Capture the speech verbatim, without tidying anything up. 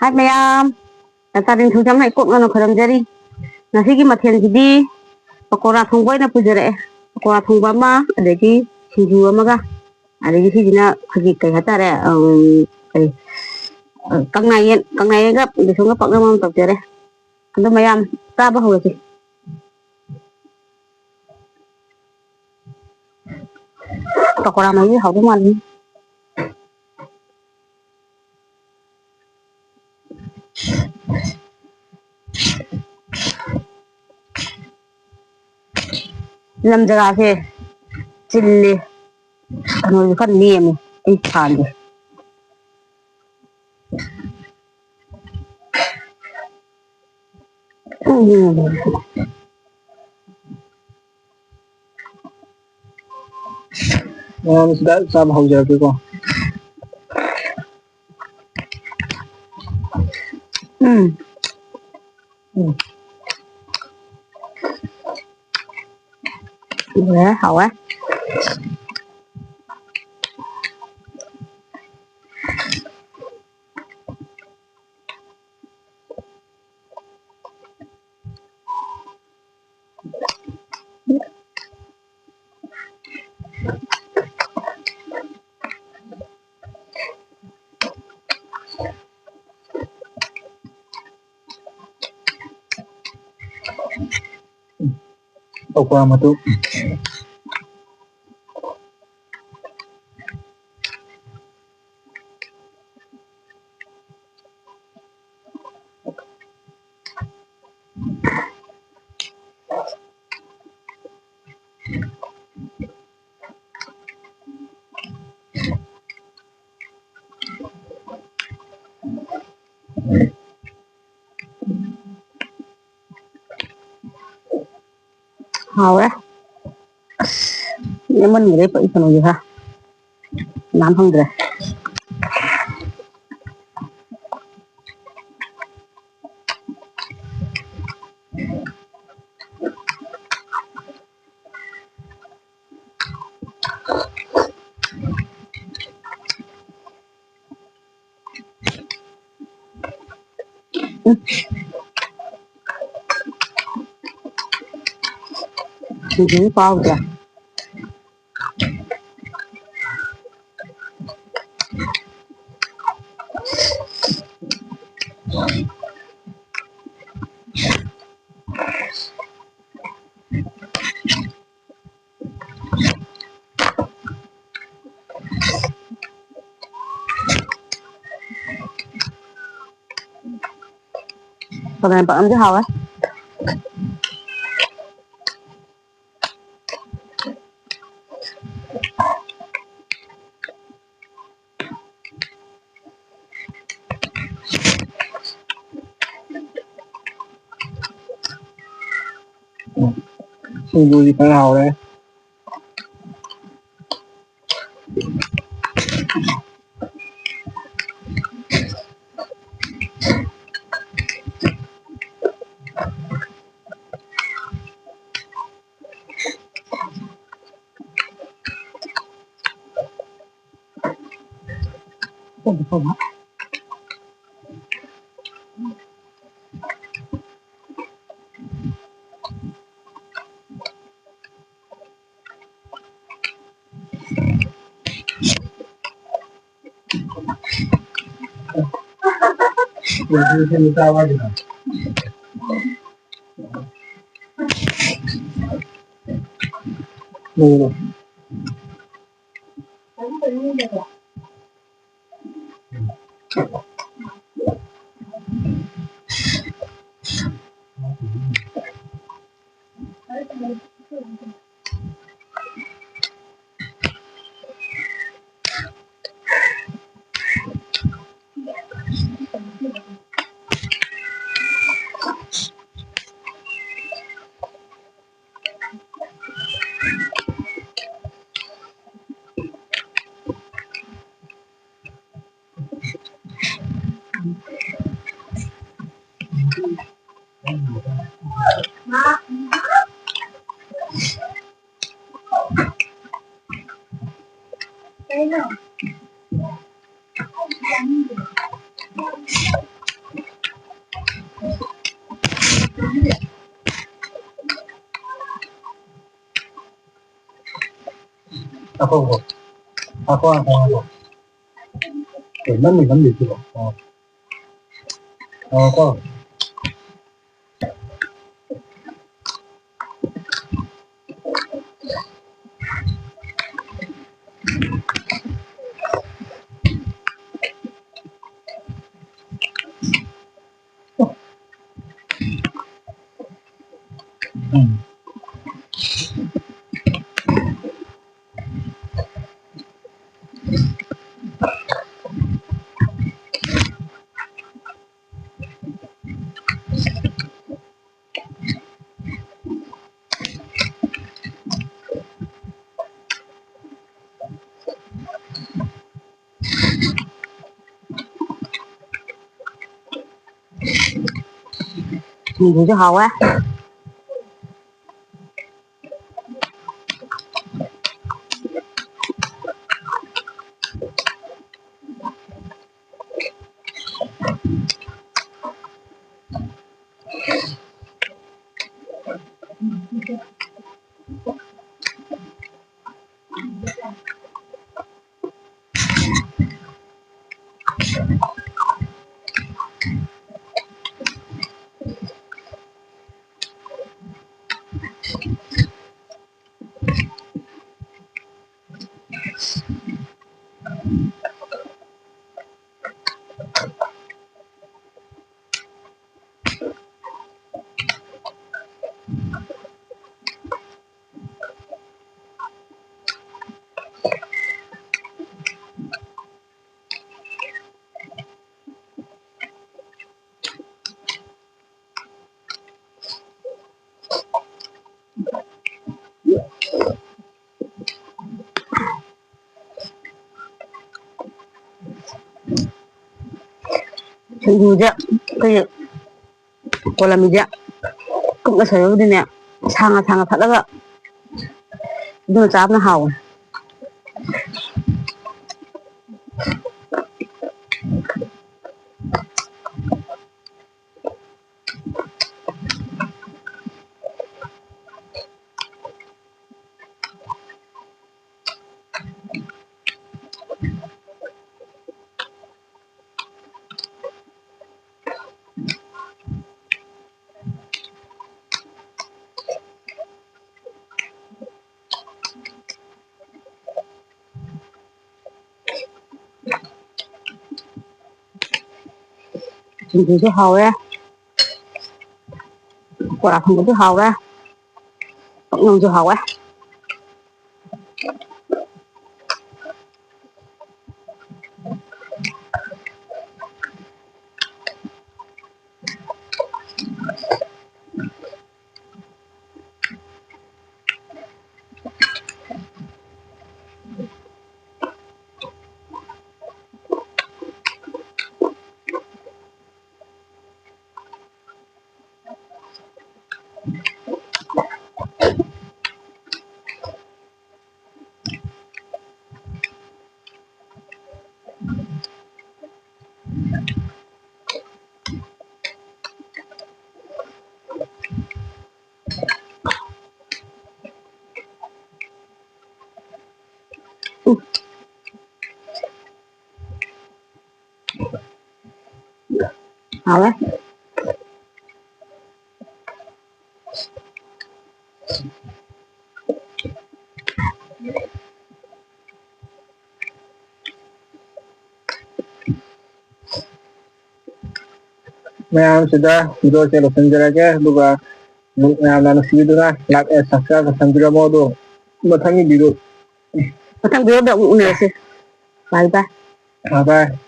ꯍꯥꯏ ꯃꯌꯥꯝ, ꯇꯥꯔꯤꯡ ꯊꯣꯡꯖꯝꯅ ꯏꯀꯣꯛ ꯉꯅ ꯈꯨꯔꯨꯝꯖꯔꯤ꯫ ꯉꯁꯤꯒꯤ ꯃꯊꯦꯜꯁꯤꯗꯤ ꯄꯀꯣꯔꯥ ꯊꯣꯡꯕ ꯑꯣꯏꯅ ꯄꯨꯖꯔꯛꯑꯦ꯫ ꯄꯀꯣꯔꯥ ꯊꯣꯡꯕ ꯑꯃ, ꯑꯗꯒꯤ ꯁꯤꯡꯖꯨ ꯑꯃꯒ, ꯑꯗꯒꯤ ꯁꯤꯁꯤꯅ ꯑꯩꯈꯣꯏꯒꯤ ꯀꯩ ꯍꯥꯏꯇꯥꯔꯦ, ꯎꯝ, ꯀꯩ, ꯑ, ꯀꯪꯂꯥꯌꯦꯟ, ꯀꯪꯂꯥꯌꯦꯟꯒ ꯕꯦꯁꯣꯟꯒ ꯄꯥꯛꯅꯝ ꯑꯃ ꯇꯧꯖꯔꯦ꯫ ꯑꯗꯣ ꯃꯌꯥꯝ ꯆꯥꯕ ꯍꯧꯔꯁꯤ꯫ ꯄꯀꯣꯔꯥ ꯃꯍꯤ ꯍꯥꯎꯗꯧ ꯃꯥꯜꯂꯤ꯫ ꯂꯝ ꯖꯒꯥꯁꯦ ꯆꯤꯜꯂꯤ꯫ ꯀꯩꯅꯣꯁꯨ ꯈꯔ ꯅꯦꯝꯃꯤ ꯑꯩ ꯐꯥꯟꯁꯦ꯫ ꯎꯝ꯫ ꯃꯌꯥꯝ ꯁꯤꯗ ꯆꯥꯕ ꯍꯧꯖꯔꯛꯀꯦꯀꯣ꯫ ꯎꯝ꯫ ꯎꯝ꯫ ꯂꯣꯏꯔꯦ, ꯍꯥꯎꯋꯦ꯫ ꯄꯀꯣꯔꯥ ꯃꯇꯨꯝ꯫ ꯍꯥꯎꯔꯦ꯫ ꯑꯁ, ꯂꯦꯃꯟꯒ꯭ꯔꯦ ꯄꯛꯏ ꯀꯩꯅꯣꯁꯦ ꯈꯔ꯫ ꯅꯥꯟ ꯐꯪꯗ꯭ꯔꯦ꯫ ꯎꯝ꯫ ꯁꯤꯡꯖꯨ ꯄꯥꯎꯗ꯫ ꯀꯃꯥꯏ ꯄꯥꯛꯅꯝꯗꯤ ꯍꯥꯎꯋꯦ꯫ ꯁꯤꯡꯖꯨꯗꯤ ꯐꯖꯅ ꯍꯥꯎꯔꯦ꯫ ꯉꯥꯏꯈꯣ, ꯉꯥꯏꯈꯣ꯫ ꯉꯥꯏꯈꯣ, ꯉꯥꯏꯈꯣ, ꯉꯥꯏꯈꯣ꯫ ꯀꯩ ꯅꯝꯃꯤ, ꯅꯝꯃꯤꯁꯤꯕꯣ? ꯑꯣ꯫ ꯉꯥꯏꯈꯣꯀꯣ꯫ ꯎꯝ꯫ ꯁꯤꯡꯖꯨꯁꯦ ꯍꯥꯎꯋꯦ꯫ ꯁꯤꯡꯖꯨꯁꯦ ꯑꯩꯈꯣꯏꯒꯤ ꯀꯣꯂꯝꯁꯦ ꯀꯨꯞꯅ ꯁꯣꯏꯔꯒꯗꯤꯅꯦ, ꯁꯥꯡꯅ ꯁꯥꯡꯅ ꯊꯠꯂꯒ ꯑꯗꯨꯅ ꯆꯥꯕꯅ ꯍꯥꯎꯋꯦ꯫ ꯁꯤꯡꯖꯨꯁꯨ ꯍꯥꯎꯔꯦ, ꯕꯣꯔꯥ ꯊꯣꯡꯕꯁꯨ ꯍꯥꯎꯔꯦ, ꯄꯥꯛꯅꯝꯁꯨ ꯍꯥꯎꯔꯦ꯫ ꯍꯥꯎꯔꯦ꯫ ꯃꯌꯥꯝꯁꯤꯗ video ꯁꯦ ꯂꯣꯏꯁꯤꯟꯖꯔꯒꯦ, ꯑꯗꯨꯒ ꯃꯌꯥꯝꯅ ꯅꯨꯡꯁꯤꯕꯤꯗꯨꯅ like and subscribe ꯇꯧꯁꯟꯕꯤꯔꯝꯃꯣ꯫ ꯑꯗꯣ ꯃꯊꯪꯒꯤ video ꯃꯊꯪ video ꯗ ꯑꯃꯨꯛ ꯎꯅꯔꯁꯦ꯫ Bye bye꯫ Bye bye꯫